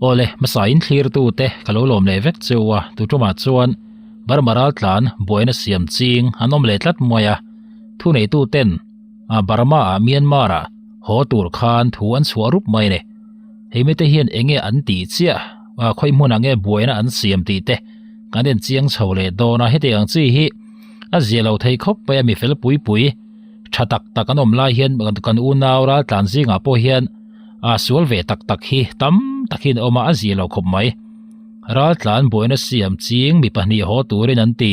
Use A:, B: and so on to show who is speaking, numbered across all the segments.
A: Awle, hmasa in thlirtu te ka lo lawm leh vek cheu a, tu tumah chuan Burma raltlan buaina siam ching an awm leh tlat mai a, thuneitu ten a Burma ah Myanmar ah haw tur khan thu an chhuah rup mai a ni. Hei mite hian enge an tih chiah a, khawi hmunah nge buaina an siam tih te kan en chiang chho leh dawn a, heti ang chi hi a zia lo thei khawp mai a, mi fel pui pui tha tak tak an awm lai hian kan unau raltlan zingah pawh hian A sual ve tak tak hi tam takin awm a, a zia lo khawp mai. Raltlan buaina siam ching mi pahnih haw turin an ti.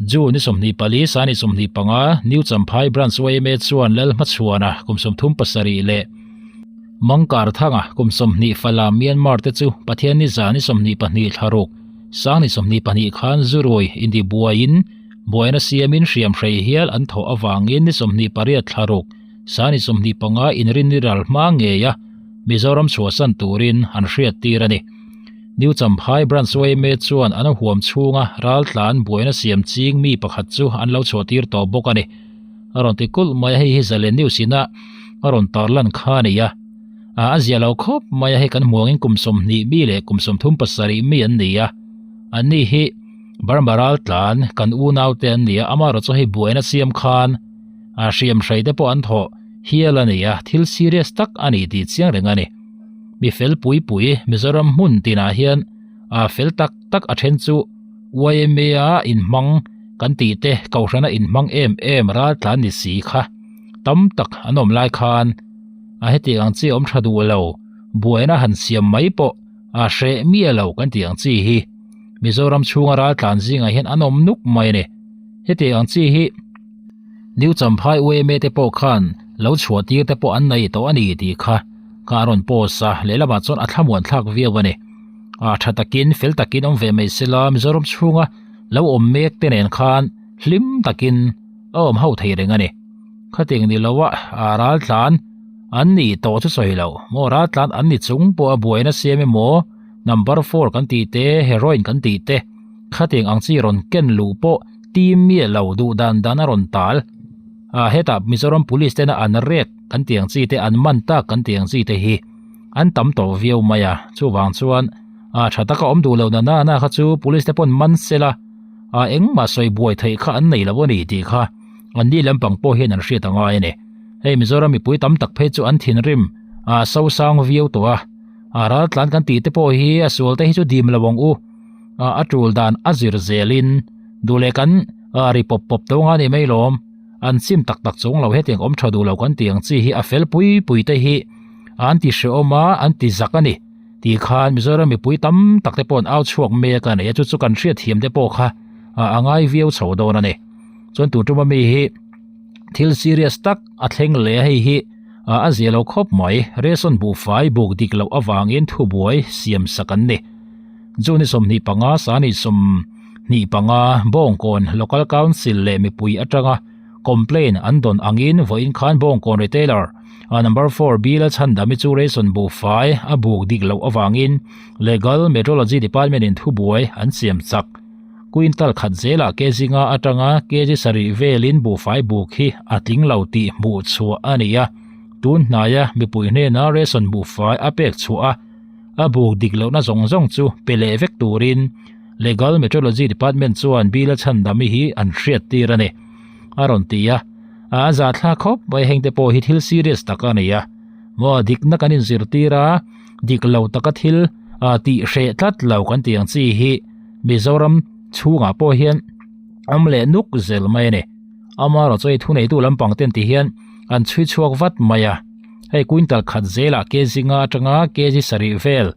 A: June ni 24, Sani 25, New Champhai Branch yma chuan Lal Hmachhuana kum 37 leh Mangkar Thanga kum 20 fala Myanmar te chu Pathian ni zan ni 22 thlaruk sang ni 22 khan zurui inti buaiin buaina siamin hriamhrei hial an thawh avangin ni 28 thlaruk Sani 25 inrinni ral hma ngei a Mizoram chhuahsan turin an hriattir a ni. New Champhai Branch yma chuan an huam chhunga raltlan buaina siam ching mi pakhat chu an lo chhuahtir tawh bawk a ni. A rawn ti kulh mai a, hei hi Zalen News ina a rawn tarlan kha a ni a. A zia lo khawp mai a, hei kan hmuangin kum 20 mi leh kum 37 mi an ni a. Anni hi Burma raltlan kan unaute an ni a, amaherawhchu chu hei buaina siam khan A hriam hrei te pawh an thawh hial a ni a, thil serious tak a ni tih chiang reng a ni. Mi fel pui pui Mizoram hmun tinah hian a fel tak tak a then chu yma a inhmang kan tih te Kohhrana inhmang em em raltlan ni si kha tam tak an awm lai khan a hetiang ang chi awm tha duh lo buaina han siam mai pawh a hreh miah lo kan tih ang chi hi Mizoram chhunga raltlan zingah hian an awm nuk mai a ni. Hetiang ang chi hi. New Champhai yma te pawh khan lo chhuah tir te pawh an nei tawh a ni tih kha ka a rawn post a, lehlamah chuan a thlamuan thlak viau a ni. A tha takin fel takin awm ve mai sela Mizoram chhunga lo awm mek te nen khan hlim takin a awm ho thei reng a ni. Khating ni loa a raltlan an ni tawh chu sawi lo maw raltlan an ni chung pawh a buaina siam emaw number four kan tih te heroin kan tih te khating ang chi rawn ken luh pawh Team mi lo duh dan dan a rawn tal a, hetah Mizoram Police tena an rek kan tih ang chi te, an man tak kan tih ang chi te hi an tam tawh viau mai a, chuvang chuan a tha taka awm duh loh na na na kha chu Police te pawn man sela a engmah sawi buai theih kha an nei lo a ni tih kha an ni lampang pawh hian an hriat a ngai a ni. Hei Mizoram mipui tam tak phei chu an thinrim a sosang viau tawh a, a raltlan kan tih te pawh hi a sual te hi chu dim lo ang u. A tul dan a zir zelin duh leh kan ri pawp pawp tawng a ni mai lawm. An chim tak tak chung lo hetiang awm tha duh lo kan tih ang chi hi a fel pui pui te hi an ti hrehawm a, an ti zak a ni tih khan Mizoram mipui tam tak te pawh an au chhuak mek a ni a, chu chu kan hriatthiam te pawh kha a ngai viau chho dawn a ni. Chuan tun tuma mi hi thil serious tak a thleng leh a, hei hi a zia lo khawp mai. Ration buhfai buk dik loh avangin thubuai siam sak an ni. June 25, Sani 25, Bawngkawn Local Council leh mipui atanga complaint an dawn angin vawiin khan Bawngkawn Retailer a number 4 bill a chhandami chu ration buhfai a buk dik loh avangin Legal Metrology Department in thubuai an siam chak. Quintal khat zelah kg nga atanga kg sarih velin buhfai buk hi a tling lo tih hmuh chhuah a ni a, tun hnaia mipui hnena ration buhfai a pek chhuah a, A buk dik lohna zawng zawng chu pe leh vek turin Legal Metrology Department chuan bill a chhandami hi an hriattir a ni, a rawn ti a. A zahthlak khawp mai, heng te pawh hi thil serious tak a ni a. Maw dikna kan inzirtir a, dik lo taka thil tih hreh tlat lo kan tih ang chi hi Mizoram chhungah pawh hian awm leh nuk zel mai a ni. Amaherawhchu hei thuneitu lampang ten ti hian an chhui chhuak vat mai a. Hei quintal khat zelah kg nga atanga kg sarih vel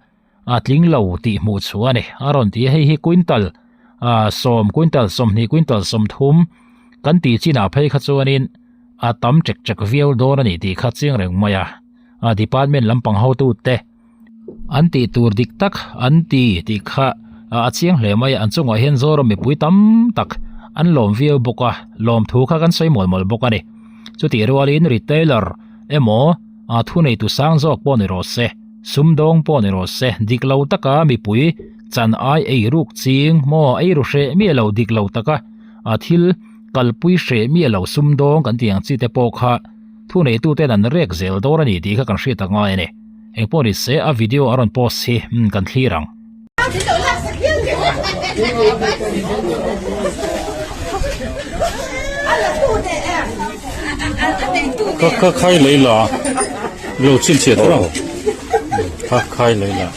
A: a tling lo tih hmuh chhuah a ni. A rawn ti a, hei hi quintal 10, quintal 20, quintal 30 kan tih chinah phei kha chuanin a tam chek chek viau dawn a ni tih kha chiang reng mai a. A department lampang hotute an tih tur dik tak an ti tih kha a chiang hle mai a, an chungah hian Zoram mipui tam tak an lawm viau bawk a, lawmthu kha kan sawi mual mual bawk a ni. Chutih rualin retailer emaw a thuneitu sang zawk pawh ni rawh se, sumdawng pawh ni rawh se, dik lo taka mipui chan ai ei ruk ching maw ei ru hreh miah lo dik lo taka a thil kalpui hreh miah lo sumdawng kan tih ang chi te pawh kha thuneituten an rek zel dawn a ni tih kha kan hriat a ngai a ni. Engpawh ni se a video a rawn post hi kan thlir ang.
B: Kha kha khai lei la lo chin chhiat rang kha khai lei la.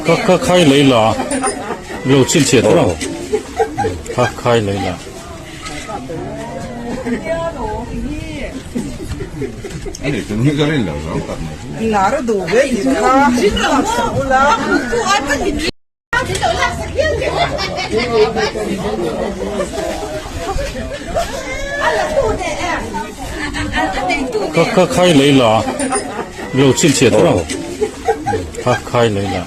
B: Kha kha khai lei la lo chin chhiat rang kha khai lei la. Kha kha khai lei la lo chin chhiat rang kha khai lei la.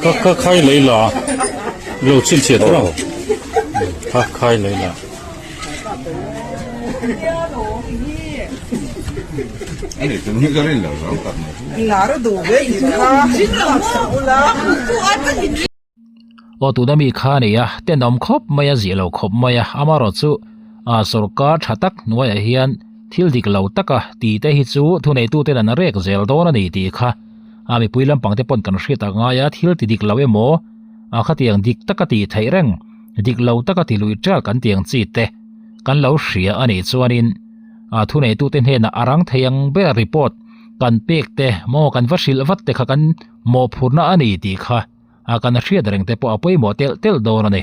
B: Kha kha khai lei la lo chin chhiat rang kha khai lei la.
A: Aw tuna mi kha a nei a, tenawm khawp mai a zih lo khawp mai a, amaherawhchu ah sorkar tha tak hnuaiah hian thil dik lo taka ti te hi chu thuneituten an rek zel dawn a ni tih kha a mipui lampang te pawn kan hriat a ngai a, thil ti dik lo emaw ah khatiang dik taka tih theih reng dik lo taka ti lui ṭal kan tiang chi te kan lo hria a nih chuanin ah thuneitute hnenah a rang thei ang ber report kan pek te maw kan va hrilh vat te kha kan mawhphurhna a ni tih kha a kan hriat reng te pawh a pawimawh telh telh dawn a ni.